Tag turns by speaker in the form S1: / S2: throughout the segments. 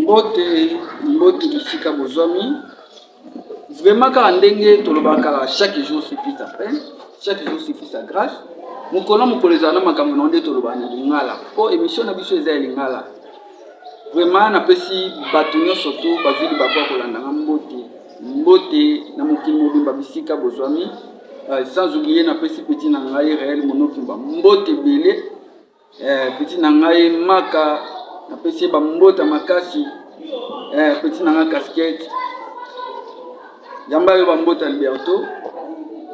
S1: Mbote, mbote bisika bozwami. Vraiment kaka ndenge tolobaka, chaque jour suffit sa peine, chaque jour suffit sa grâce. Mokolo mokolo ezala na makambo na nde tolobaka na lingala, mpo émission na biso eza ya lingala. Vraiment napesi bato nyonso to bazwi libaku ya kolanda nga mbote, mbote na mokili mobimba bisika bozwami. Sans oublier napesi petit na ngai Réel Monokimba mbote ebele. Petit na ngai Maka, napesi ye bambota makasi. Petit na ngai Casquette, yamba yo bambota Alberto.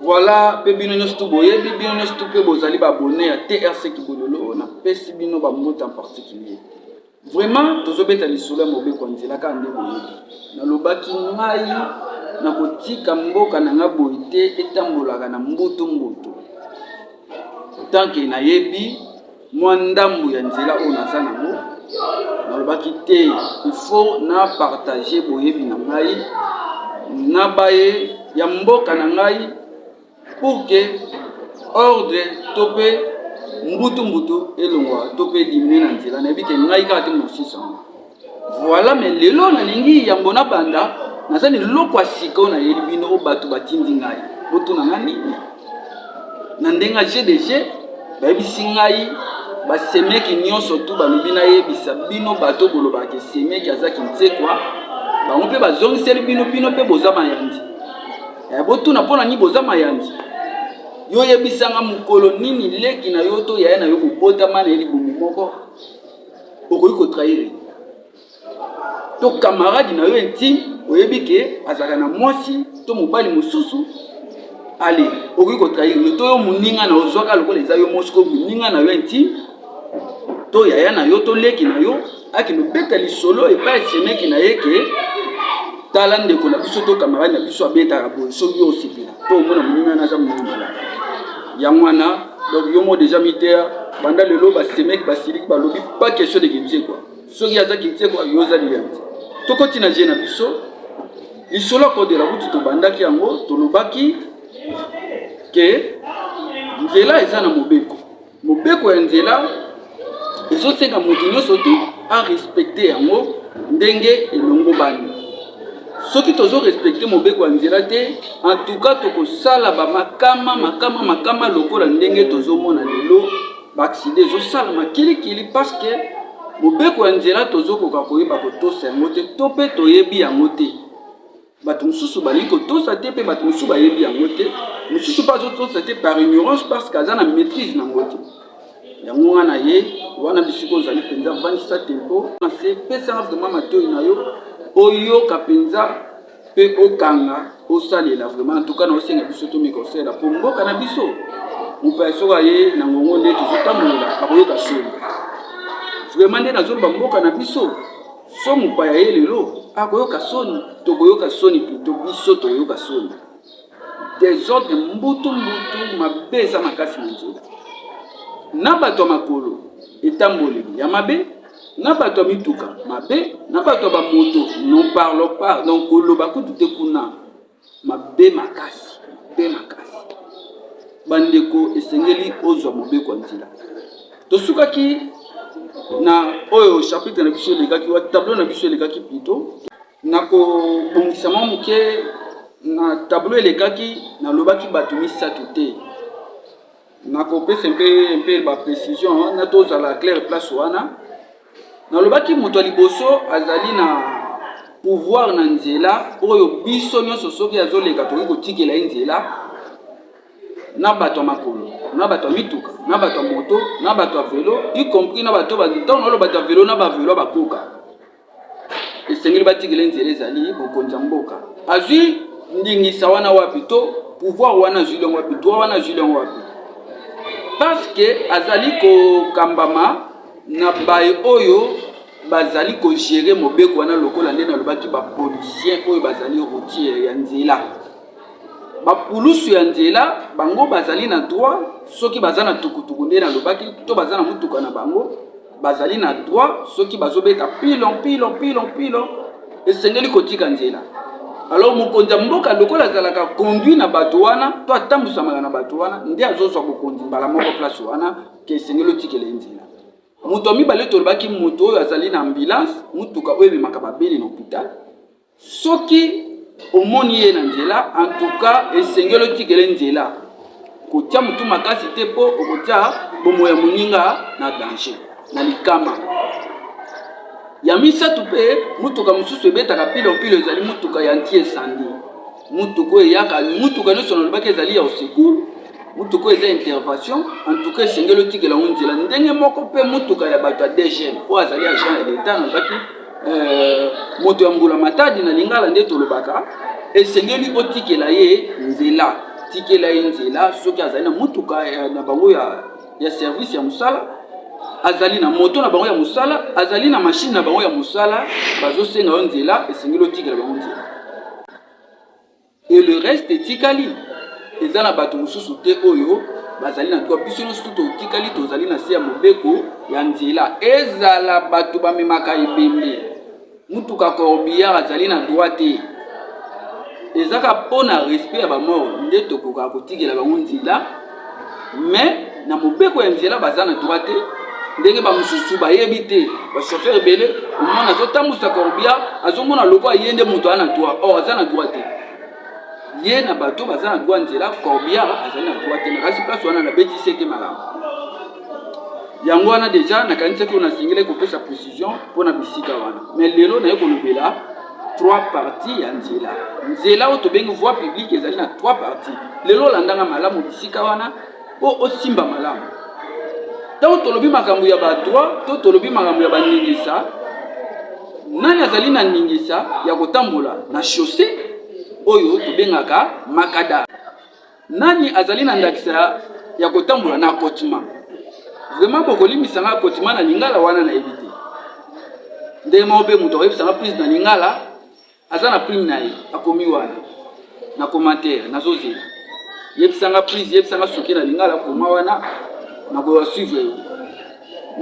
S1: Voilà, mpe bino nyonso tu boyebi, bino nyonso tu mpe bozali baabonné ya TRC Kibololo, napesi bino bambota en particulier. Vraiment tozobeta lisolo ya mobeko ya nzela kaka nde boyebi. Nalobaki ngai nakotika mboka na ngai boye te etambolaka na mbutu mbutu. Tant que nayebi mwa ndambu ya nzela oyo naza nango, nalobaki te, il faut na partager boyebi na ngai na baye ya mboka na ngai pour que ordre to mpe mbutu mbutu elongwa to mpe diminue na nzela. Nayebi ke ngai kaka te mosusu yango. Voilà, mais lelo nalingi yambo na banda, naza na eloko ya sika oyo nayeli bino oyo bato batindi ngai. Botuna nga nini? Na ndenge ya GDG bayebisi ngai basemeki nyonso tu balobi nayebisa bino bato bolobaka ke semeki aza kinsekwa, bango mpe bazongiseli bino, bino mpe boza mayandi. Botuna mpo na nini boza mayandi? Yo yebisanga mokolo nini leki na yo to yaya na yo bobotama na ye libumu moko okoki kotrahir ye, to camarade na yo intime oyebi ke azalaka na mwasi to mobali mosusu, ale okoki kotrahir yo, to yo moninga na ozwaka lokola eza yo mosiko moninga na yo intime to yaya na yo to leki na yo akende obeta lisolo epai semeki na ye ke tala ndeko na biso to camarade na biso abetaka boye, soki yo osepela to omona moninga na aza moninga malamu. Yango wana donc yo mo déjà miteya banda lelo basemeki basiliki balobi pas question de kinsekwa. Soki aza kinsekwa, yo oza liyanzi. Tokoti na je na biso lisolo ya code de la route. Tobandaki yango, tolobaki ke nzela eza na mobeko. Mobeko ya nzela ezosenga moto nyonso tu arespecte yango ndenge elongobani. Soki tozorespecte mobeko ya nzela te, en tout cas tokosala bamakama makama makama lokola ndenge tozomona lelo baaccident ezosalama kilikili, parce que mobeko ya nzela tozokoka koyeba kotosa yango te, to mpe toyebi yango te. Bato mosusu balingi kotosa te, mpe bato mosusu bayebi yango te, mosusu mpe azotosa te par ignorance, parce que aza na maîtrise nango te. Yango nga na ye wana, bisika ozali mpenza, vandisa tempo se pesanga vraiment matoi na yo, oyoka mpenza mpe okanga osalela. Vraiment, en tout cas na osenga biso tomeka osalela mpo mboka na biso. Mopaya soki aye na ngongo nde tozotambolela, akoyoka soni. Vraiment nde nazoloba, mboka na biso so mopaya ye lelo akoyoka soni, tokoyoka soni plutôt, biso tokoyoka soni. Désordre, mbutu mbutu mabe eza makasi na nzela, na bato ya makolo etamboleli ya mabe, na bato ya mituka mabe, na bato ya bamoto non parlons pas, donc koloba kutu te kuna mabe makasi, mabe makasi. Bandeko, esengeli ozwa mobeko ya nzela. Tosukaki na oyo chapitre na biso elekaki wa tableau na biso elekaki plutôt. Na kobongisa mwa moke na tableau elekaki, nalobaki bato misato te. Nakopesa mpe baprécision na tozala clair place wana. Nalobaki moto ya liboso azali na pouvoir na nzela oyo biso nyonso soki azoleka tokoki kotikela ye nzela, na bato ya makolo, na bato ya mituka, na bato ya moto, na bato ya velo, y compris na bato ntango naloba bato ya velo na bavelo bakoka, esengeli batikela nzela. Ezali bokonzi ya mboka. Azwi ndingisa wana wapi? To pouvoir wana azwi yango wapi? Droit wana azwi yango wapi? Parce que azali kokambama na baye oyo bazali kogérer mobeko wana, lokola nde nalobaki bapolicier oyo bazali routier ya nzela, bapulusu ya nzela. Bango bazali na droit soki baza na tukutuku nde nalobaki to baza na motuka na bango, bazali na droit soki bazobeta pilon pilon pilon pilon, esengeli kotika nzela. Alors mokonzi ya mboka lokola azalaka conduit na bato wana to atambusamaka na bato wana, nde azozwa bokonzi mbala moko place wana ke esengeli otikela ye nzela. Moto ya mibale tolobaki moto oyo azali na ambulance, motuka oyo ememaka babeli na hôpital. Soki omoni ye na nzela, en tout cas esengeli otikele nzela. Kotia motu makasi te mpo okotia bomoi ya moninga na danger, na likama. Ya misato mpe motuka mosusu ebetaka pilo pilo ezali motuka ya anti-incendie. Motuka oyo eyaka, motuka nyonso nalobaki ezali ya secours, motuka oyo eza intervention, en tout cas esengeli otikela yango nzela. Ndenge moko mpe motuka ya bato ya DGM oyo azali agent ya l'etat, nalobaki moto ya mbula matadi na lingala nde tolobaka, esengeli otikela ye nzela, tikela ye nzela soki azali na motuka na bango ya service ya mosala, azali na moto na bango ya mosala, azali na machine na bango ya mosala, bazosenga yo nzela, esengeli otikela bango nzela. Et le reste etikali eza na bato mosusu te oyo bazali na droit. Biso nyonso totikali tozali na se ya mobeko ya nzela. Ezala bato bamemaka ebembe, mutuka corbillard azali na droit te. Ezaka mpo na respect ya bamort nde tokokaka kotikela bango nzela, mais na mobeko ya nzela baza na droit te. Ndenge bamosusu bayebi te, bachauffeur ebele omona azotambusa corbillard, azomona lokola ye nde moto aza na droit, or aza na droit te. Ye na bato baza na droit nzela, corbillard azali na droit te. Nakasi place wana nabetisi ete malamu yango wana deja nakanisaki oyo nasengelaki kopesa précision mpona bisika wana, mais lelo naye kolobela trois parties ya nzela. Nzela oyo tobengi voie publique ezali na trois parties. Lelo olandanga malamu bisika wana mpo osimba malamu. Ntango tolobi makambo ya badroit to tolobi makambo ya baningisa, nani azali na ningisa ya kotambola na chaussée oyo tobengaka makada? Nani azali na ndakisa ya kotambola na kotima? Vraiment bokolimbisa nga, kotima na lingala wana nayebi te. Ndenge moko mpe moto akoyebisa nga prise na lingala, aza na prime na ye, akomi wana na commentaire, nazozela. Yebisa nga prise, yebisa nga soki na lingala, koma wana, nakoya suivre yo.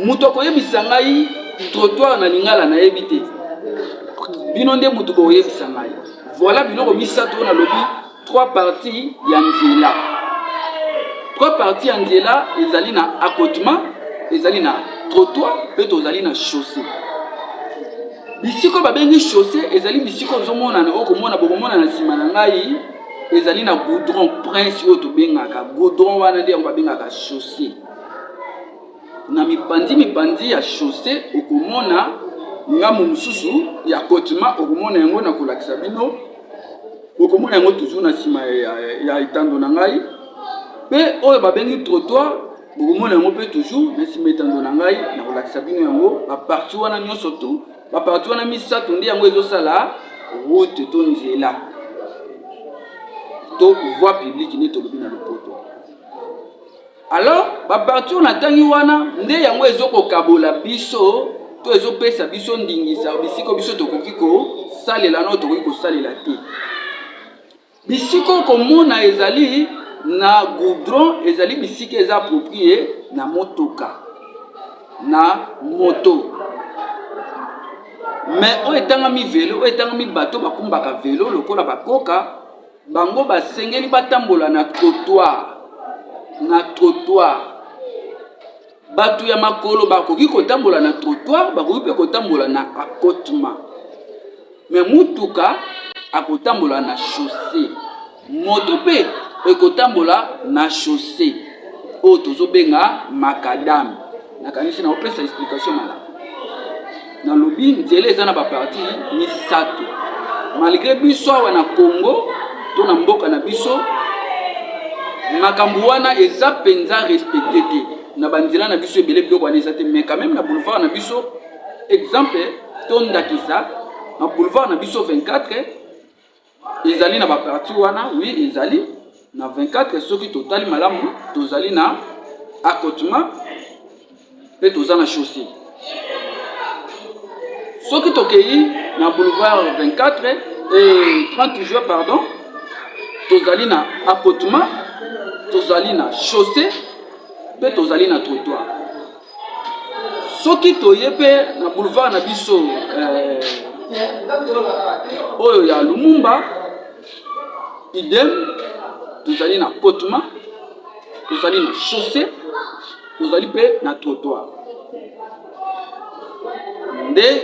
S1: Moto akoyebisa ngai trottoir na lingala nayebi te. Bino nde moto bokoyebisa ngai. Voilà biloko misato oyo nalobi, trois parties ya nzela. Trois parties ya nzela ezali na accotement, ezali na trottoir mpe tozali na chaussée. Bisika babengi chaussée ezali bisika ozomonana, okomona, bokomona na nsima na ngai ezali na goudron prince oyo tobengaka goudron wana nde yango babengaka chaussée. Na mipanzi mipanzi ya chaussée okomona ngambo mosusu ya accotement, okomona yango na kolakisa bino, okomona yango toujours na nsima ya etando na ngai. Mpe oyo babengi trottoir bokomona yango mpe toujours na nsima etando na ngai, na kolakisa bino yango. Baparti wana nyonso tu, baparti wana misato nde yango ezosala route to nzela to voie publique nde tolobi na lopoto. Alors baparti oyo natangi wana nde yango ezokokabola biso to ezopesa biso ndingisa bisika biso tokoki kosalela na tokoki kosalela te. Bisika okomona ezali na goudron, ezali bisika eza approprié na motoka na moto. Mais oyo etangami velo, oyo etangami bato bakumbaka velo lokola bakoka, bango basengeli batambola na trottoir. Na trottoir bato ya makolo bakoki kotambola na trottoir, bakoki mpe kotambola na accotement, mais mutuka akotambola na chaussée, moto mpe ekotambola na chaussée oyo tozobenga macadam. Nakanisi na opesa explication malamu. Nalobi nzela eza na baparti misato, malgré biso awa na Congo to na mboka na biso makambo wana eza mpenza respecte te. Na banzela na biso ebele biloko wana eza te, mais quand même na boulevard na biso, exemple to ndakisa na boulevard na biso 24 ezali na baparti wana. Oui, ezali na 24. Soki totali malamu, tozali na accotement mpe toza na chaussée. Soki tokei na boulevard 24 et 30 juin, pardon, tozali na accotement, tozali na chaussée mpe tozali na trottoir. Soki toye mpe na boulevard na biso oyo ya Lumumba idem, tozali na accotement, tozali na chaussée, tozali mpe na trottoir. Nde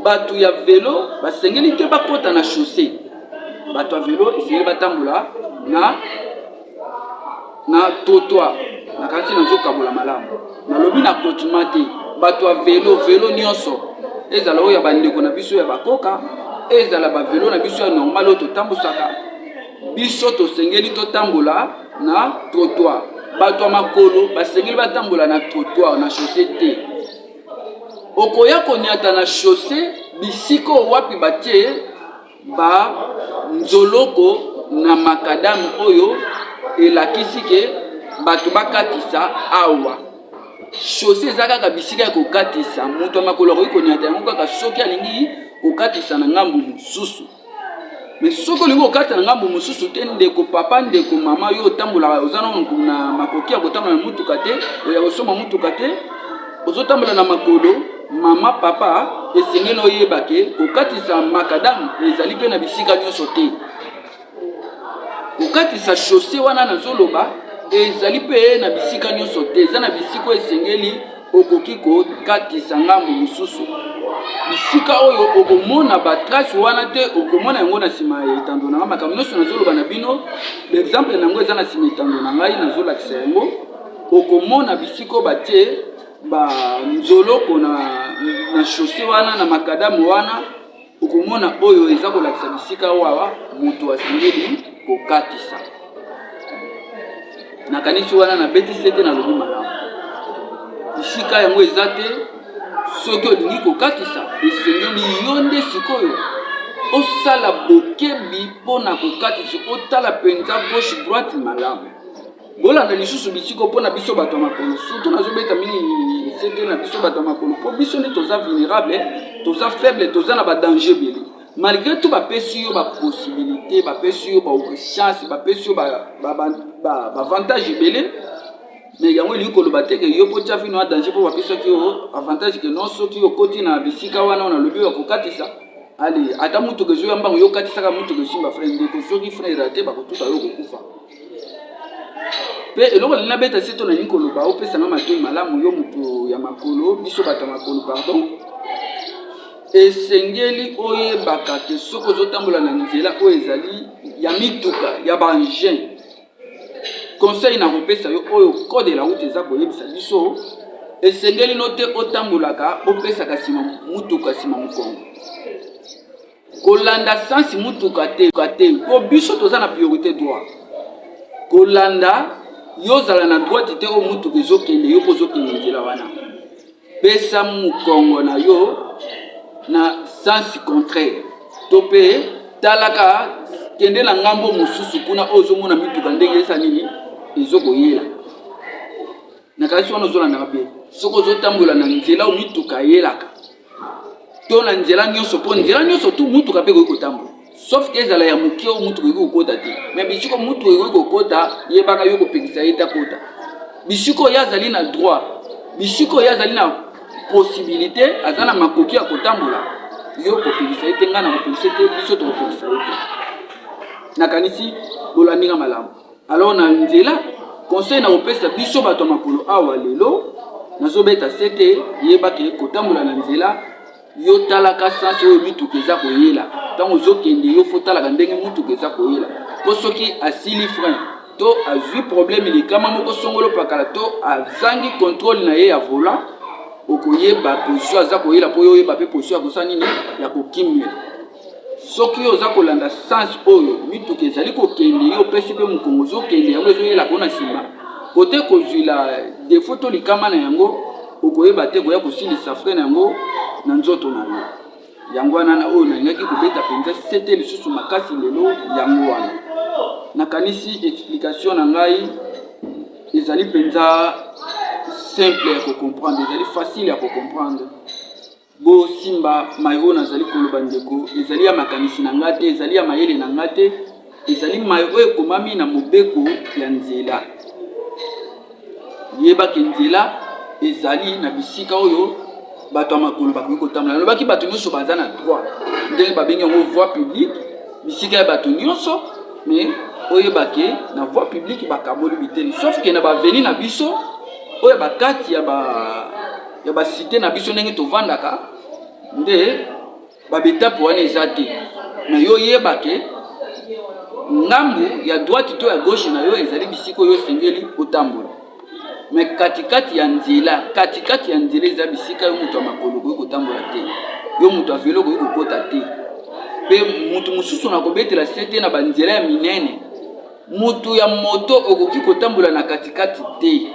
S1: bato ya velo basengeli te bakota na chaussee. Bato ya velo esengeli batambola na na trottoir. Nakanisi nazokabola malamu, nalobi na kotima te. Bato ya velo, velo nyonso, ezala oyo ya bandeko na biso ya bakoka, ezala bavelo na biso ya normal oyo totambusaka, biso tosengeli totambola na trottoir. Bato ya makolo basengeli batambola na trottoir, na chaussee te. Okoya konyata na chaussee bisika oyo wapi batie ba nzoloko na makadam oyo elakisi ke bato bakatisa awa. Chaussee eza kaka bisika ya kokatisa, moto ya makolo akoki konyata yango kaka soki alingi kokatisa na ngambo mosusu. Mais soki olingi kokatisa na ngambo mosusu te, ndeko papa, ndeko mama, yo otambolaka, oza nano na makoki ya kotambola na motuka te, oya kosomba motuka te, ozotambola na makolo, mama papa, esengeli oyeba ke kokatisa makadamu ezali mpe na bisika nyonso te. Kokatisa chaussee wana nazoloba ezali mpe na bisika nyonso te, eza na bisika oyo esengeli okoki kokatisa ngambo mosusu. Bisika oyo okomona ba trace wana te, okomona yango na nsima ya etando na ngai. Makambo nyonso nazoloba na bino, ba exemple na yango eza na nsima etando na ngai, nazolakisa yango. Okomona bisika oyo batie ba nzoloko na, na chaussee wana na makadamu wana, okomona oyo eza kolakisa bisika wawa moto asengeli kokatisa. Nakanisi wana nabeti sete, nalobi malamu. Bisika yango eza te. Soki olingi kokatisa, esengeli yo nde sikoyo osala bokebi mpo na kokatisa, otala mpenza gauche droite malamu. Bolanda lisusu bisiko mpo na biso bato ya makolo, surtout nazobeta mingi sete na biso bato ya makolo, mpo biso nde toza vulnerable, toza faible, toza na badanger ebele. Malgré tout bapesi yo bapossibilité, bapesi yo bachance, bapesi yo baavantage ebele, mais yango elingi koloba te ke yo mpo tia vino ya danger mpo bapesaki yo avantage ke non, soki okoti na bisika wana oyo nalobi ya kokatisa, ale ata motuka ezoya mbango, yo okatisaka motuka esimba frein. Ndeko, soki frein erate, bakotuta yo, kokufa. Mpe eloko nalingi nabeta se to nalingi koloba, opesa nga matoi malamu, yo moto ya makolo, biso bato ya makolo, pardon, esengeli oyebaka ke soki ozotambola na nzela oyo ezali ya mituka ya baengin, conseil nakopesa yo oyo code de la route eza koyebisa biso, esengeli no te otambolaka opesaka nsima motuka nsima mokongo, kolanda sansi mutuka te te, mpo biso toza na priorité droit. Kolanda yo ozala na droite te oyo mutuka ezokende, yo mpo ozokende nzela wana, pesa mokongo na yo na sens contraire, to mpe talaka kende na ngambo mosusu kuna oyo ozomona mituka ndenge esa nini ezokoyela. Nakanisi wana ozolandaka bien. Soki ozotambola na nzela oyo mituka eyelaka to na nzela nyonso, mpo nzela nyonso tu mutuka mpe ekoki kotambola, sauf ke ezala ya moke oyo mutuka ekoki kokota te. Me bisika mutuka ekoki kokota, yebaka yo kopekisa ye te akota bisika oyo azali na droit, bisika oyo azali na possibilité, aza na makoki ya kotambola, yo kopekisa ye te, ngai na kopekisa ye te, biso tokopekisa ye te. Nakanisi bolandi nga malamu. Alors na nzela, conseil na kopesa biso bato ya makolo awa lelo, nazobeta sete, yebake kotambola na nzela, yo talaka sens oyo mituka eza koyela. Ntango ozokende, yo fo talaka ndenge mutuka eza koyela, mpo soki asili frein to azwi problème likama moko songolo pakala to azangi contrôle na ye ya volant, okoyeba position aza koyela, mpo yo oyeba mpe position ya kosala nini, ya kokimela. Soki yo oza kolanda sens oyo mituka ezali kokende, yo opesi mpe mokongo ozokende, yango ezoyelaka yo na nsima kote kozwila defo to likama na yango, okoyeba te koya kosilisa frein na yango na nzoto na yo. Yango wana na oyo nalingaki kobeta mpenza sete lisusu makasi lelo, yango wana nakanisi explication na ngai ezali mpenza simple ya kocomprendre, ezali facile ya kocomprendre. Bosimba mai oyo nazali koloba ndeko, ezali ya makanisi na ngai te, ezali ya mayele na ngai te, ezali mai oyo ekomami na mobeko ya nzela. Yeba ke nzela ezali na bisika oyo bato ya makolo bakoki kotambola. Nalobaki bato nyonso baza na droit, ndenge babengi yango voie publique, bisika ya bato nyonso. Mais oyeba ke na voie publique bakaboli biteni, sauf ke na baveni na biso oyo bakati ya ba ya basite na biso ndenge tovandaka. Nde ba betape wana eza te, mais yo yeba ke ngambu ya droite to ya gauche na yo ezali bisika oyo osengeli otambola. Mais katikati ya nzela, katikati ya nzela eza bisika yo moto ya makolo okoki kotambola te, yo moto ya velo okoki kokota te, mpe moto mosusu na kobetela sete na banzela ya minene. Moto ya moto okoki kotambola na katikati te,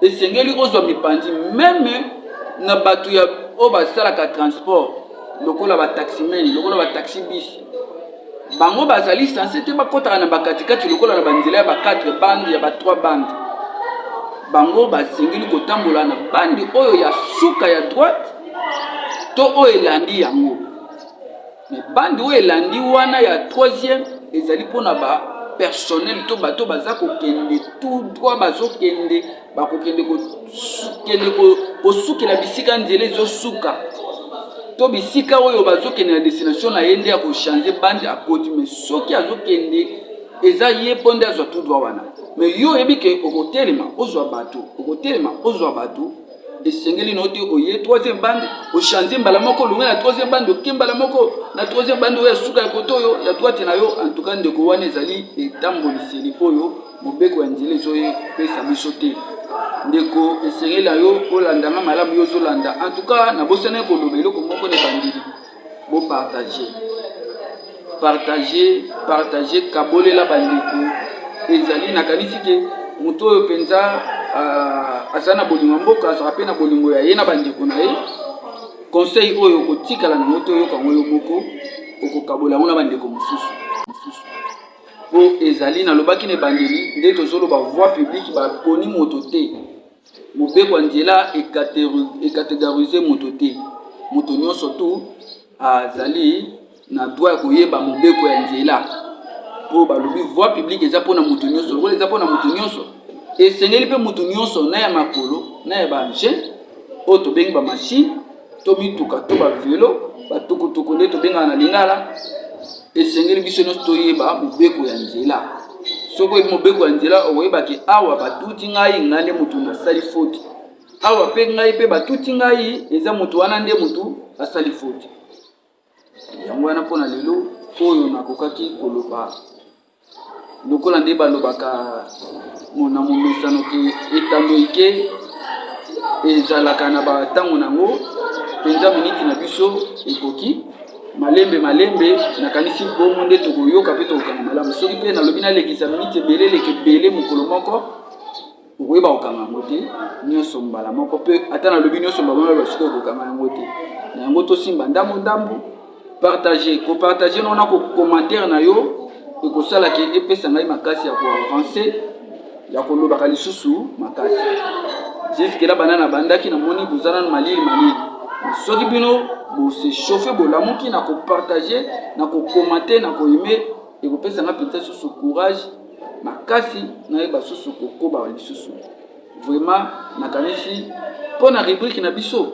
S1: esengeli ozwa mipanzi meme na bato ya oyo basalaka transport lokola ba taximen, lokola ba taxi bus, bango bazali sense te bakotaka na bakatikati lokola na banzela ya ba 4 bande ya ba 3 bande. Bango basengeli kotambola na bande oyo ya suka ya droite to oyo elandi yango. Mais bande oyo elandi wana ya troisième ezali mpona ba personnel to bato baza kokende tout droit, bazokende bakokende kokende kosukela bisika nzela ezosuka to bisika oyo bazokende na destination na ye nde akochange bande akoti. Mais soki azokende eza ye mpo nde azwa tout droit wana. Mais yo oyebi ke okotelema ozwa bato, okotelema ozwa bato, esengeli na yo te oye troisième bande ochange mbala moko, olonge na troisième bande, oke mbala moko na troisième bande oyo ya suka ya kote oyo ya droite na yo. En tout cas ndeko, wana ezali etamboliseli oyo mobeko ya nzela ezopesa biso te. Ndeko, esengeli na yo olandanga malamu, yo ozolanda. En tout cas nabosani koloba eloko moko na ebandeli: bopartage, partage, partage, kabolela bandeko. Ezali nakanisi ke moto oyo mpenza uh, aza na bolingo ya mboka, azalaka mpe na bolingo ya ye na bandeko na ye. Conseil oyo okotikala nango te, oyoka yango yo moko, okokabola yango na bandeko mosusu mosusu, mpo ezali nalobaki na ebandeli nde tozoloba voie publique baponi moto te, mobeko ya nzela ecatégorise moto te. Moto nyonso tu azali na droit ya koyeba mobeko ya nzela, mpo balobi voie publique eza mpona moto nyonso. Lokola eza mpona moto nyonso, esengeli mpe moto nyonso, na ya makolo na ya baengin oyo tobengi bamachine to mituka to bavelo, batukutuku nde tobengaka na lingala, esengeli biso nyonso toyeba mobeko ya nzela. Soki oyebi mobeko ya nzela, okoyeba ke awa batuti ngai, ngai nde motu nasali faute, awa mpe ngai mpe batuti ngai, eza motu wana nde motu asali faute. Yango wana mpona lelo oyo nakokaki koloba lokola nde balobaka na momesano ke etando ike ezalaka na bantango na yango mpenza. Miniti na biso ekoki malembe malembe, nakanisi bongo nde tokoyoka mpe tokokanga malamu. Soki mpe nalobi nalekisa miniti ebele, eleka ebele mokolo moko, okoyeba kokanga yango te nyonso mbala moko. Mpe ata nalobi nyonso mbala moko, basikoyo kokanga yango te. Na yango tosimba ndambu ndambu. Partage, kopartage nona kocommentaire na yo ekosala ke epesa ngai makasi ya koavance, ya kolobaka lisusu makasi. Jusque là banda nabandaki, namoni boza nanu malili malili. Soki bino bose chauffe, bolamuki na kopartage, na kokommente, na koaime, ekopesa ngai mpenza susu courage makasi nayeba susu kokoba lisusu. Vraiment nakanisi mpo na rubrique na biso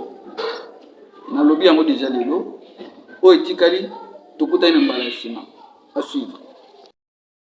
S1: nalobi yango deja lelo oyo etikali, tokutani na mbala ya nsima. À suivre.